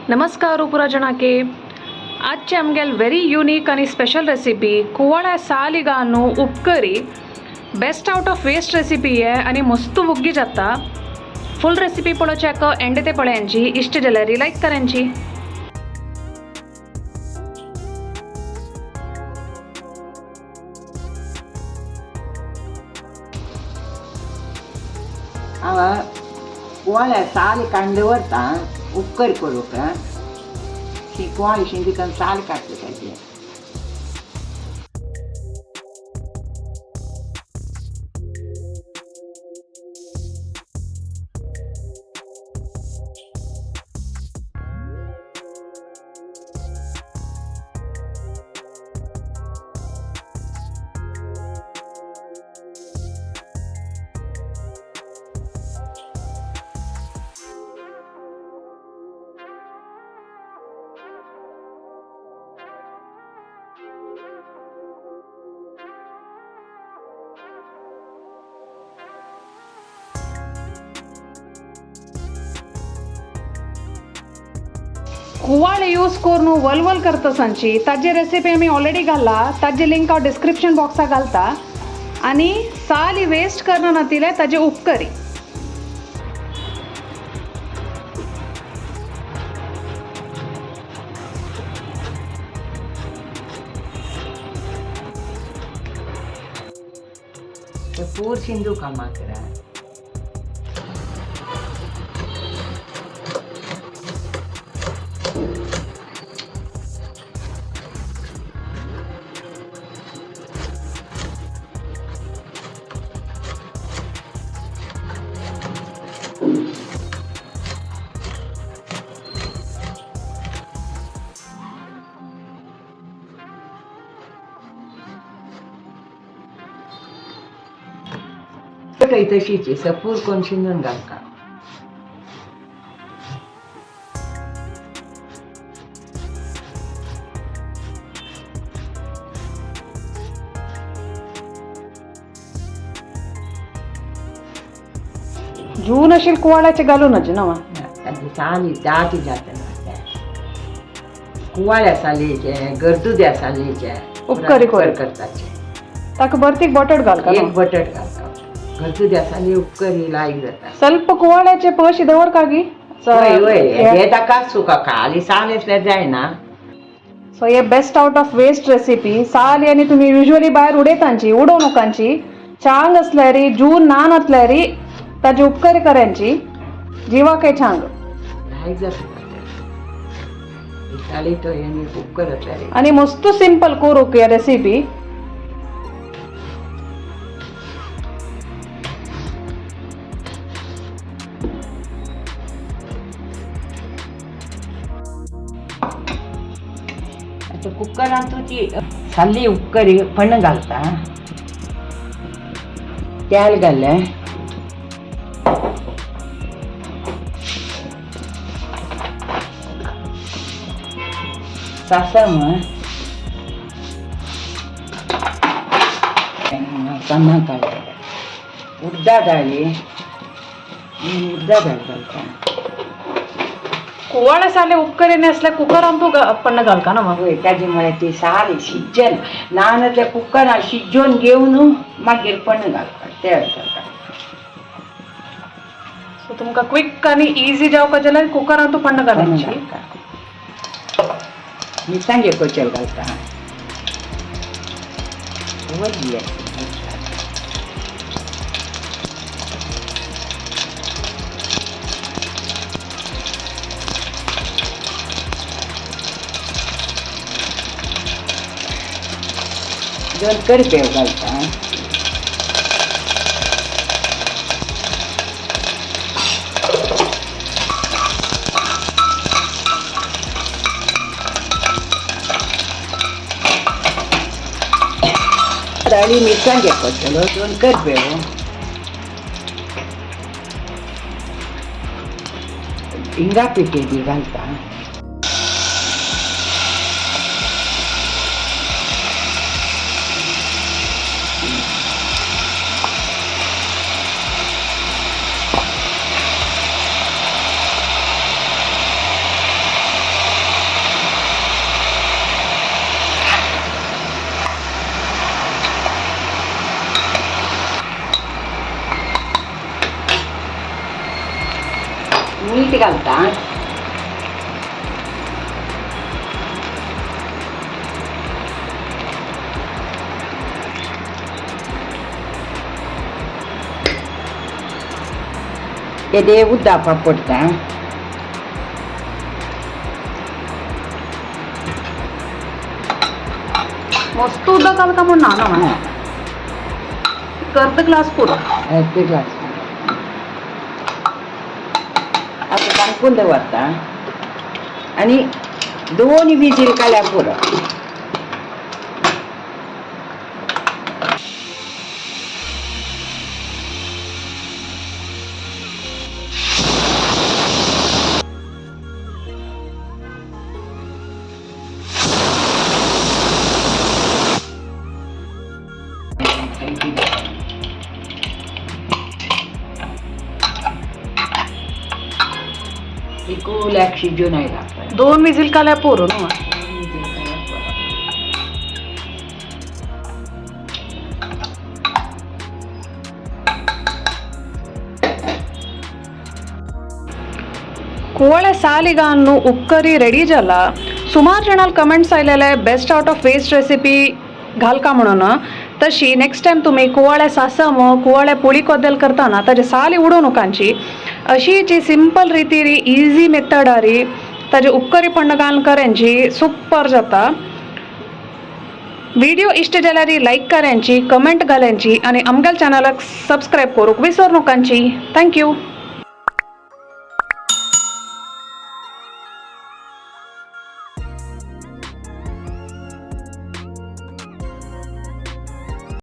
नमस्कार पुरा जनाके। आजचे आमगेल व्हेरी युनिक आनी स्पेशल रेसिपी कुवाळ्या सालिगानु उपकरी best out of waste recipe आहे आनी मस्त वग्गी जाता। फुल रेसिपी पळोवच्याक एंड ते पळयांची, इश्ट जाल्यार लायक करांची। हांव कुवाळ्या साल काडून दवरता उपकर करूंक। कुवाळी शिंदीकान साल काडटा ताजी। कुवाळे यूज करून वलवल करता सांची ताजी रेसिपी आमी ऑलरेडी घाला, ताजी लिंक हांव डिस्क्रिप्शन बॉक्साक घालता। आनी साली वेस्ट करना नातिले ताजे उपकरी। पूर शिंदू कामा करा। तशीच सपूर कोण शिंदून घालता। जून अशील कुवाळ्याचे घालूनच ना साली दाटी जाता कुवाळ्या सालीचे गर्दुद्या सालीचे उपकरी करताचे। ताका बरतीक बटट घालता, एक बटट घालता। गर्दुद्या साली उपकरी लायक जाता। ಸ್ವಲ್ಪ कुवाळ्याचे पशी दवर कागी वय वय हे ताका सुका खाली साल असल्यार जायना। सो हे best out of waste recipe. साल आनी तुमी युज्वली भायर उडयतांची, उडोवं नकांची। चांग असल्यारी जून ना नासल्यारी ताजी उपकरी करांची, जिवाकय चांग लायक जाता। साली तो हें उपकर असल्यार आनी मस्त सिंपल करूंक ही रेसिपी। कुकरान तूं ती साली उपकरी पण घालता, तेल घातलें, सासम कन्ना घालता, उडदा दाळी उडदा दाळ घालता। कुवाळे साले उपकरी असल्या कुकरान तूं पण घालता ना मग? वय ताजे म्हळ्यार ती साली शिजन ना नासल्यार कुकरान शिजोवन घेवन मागीर पण घालता, तेल घालता। सो तुमकां क्विक आनी इजी जावपा जाल्यार कुकरान तूं पण घालची। मिरसांगे कोचल घालता। वरली दोन करपेव घालता। दाळी मिरसांगे पडटलो, दोन करपेव, हिंगा पिठी बी घालता। मीठ घालता. तेदे उद्दापा पडटा. मस्त उदक घालता म्हूण ना ना, अर्द ग्लास पुरो. अर्द ग्लास. आतां धांपून दवरता आनी दोन विजील काडल्यार पुरो. कुल्याक शिजून आयला पळय. दोन विजील काडल्यार पुरो न्हू? कुवळे सालिगांनु उपकरी रेडी जाला. सुमार जणांक कमेंट्स आयलेले best out of waste recipe घालका म्हणून. तशी नेक्स्ट टायम तुमी कुवाळे सासम, कुवाळे पोळी कोदेल करताना ताजे साली उडोवं नकांची. अशी जी सिंपल रिती री इजी मेथडारी ताजे उपकरी पण्ण घालून करेंची सुपर जाता. व्हिडिओ इष्ट जाल्यार लायक करांची, कमेंट घालांची आनी आमगेल्या चॅनलाक सबस्क्रायब करूंक विसर नकांची. Thank you.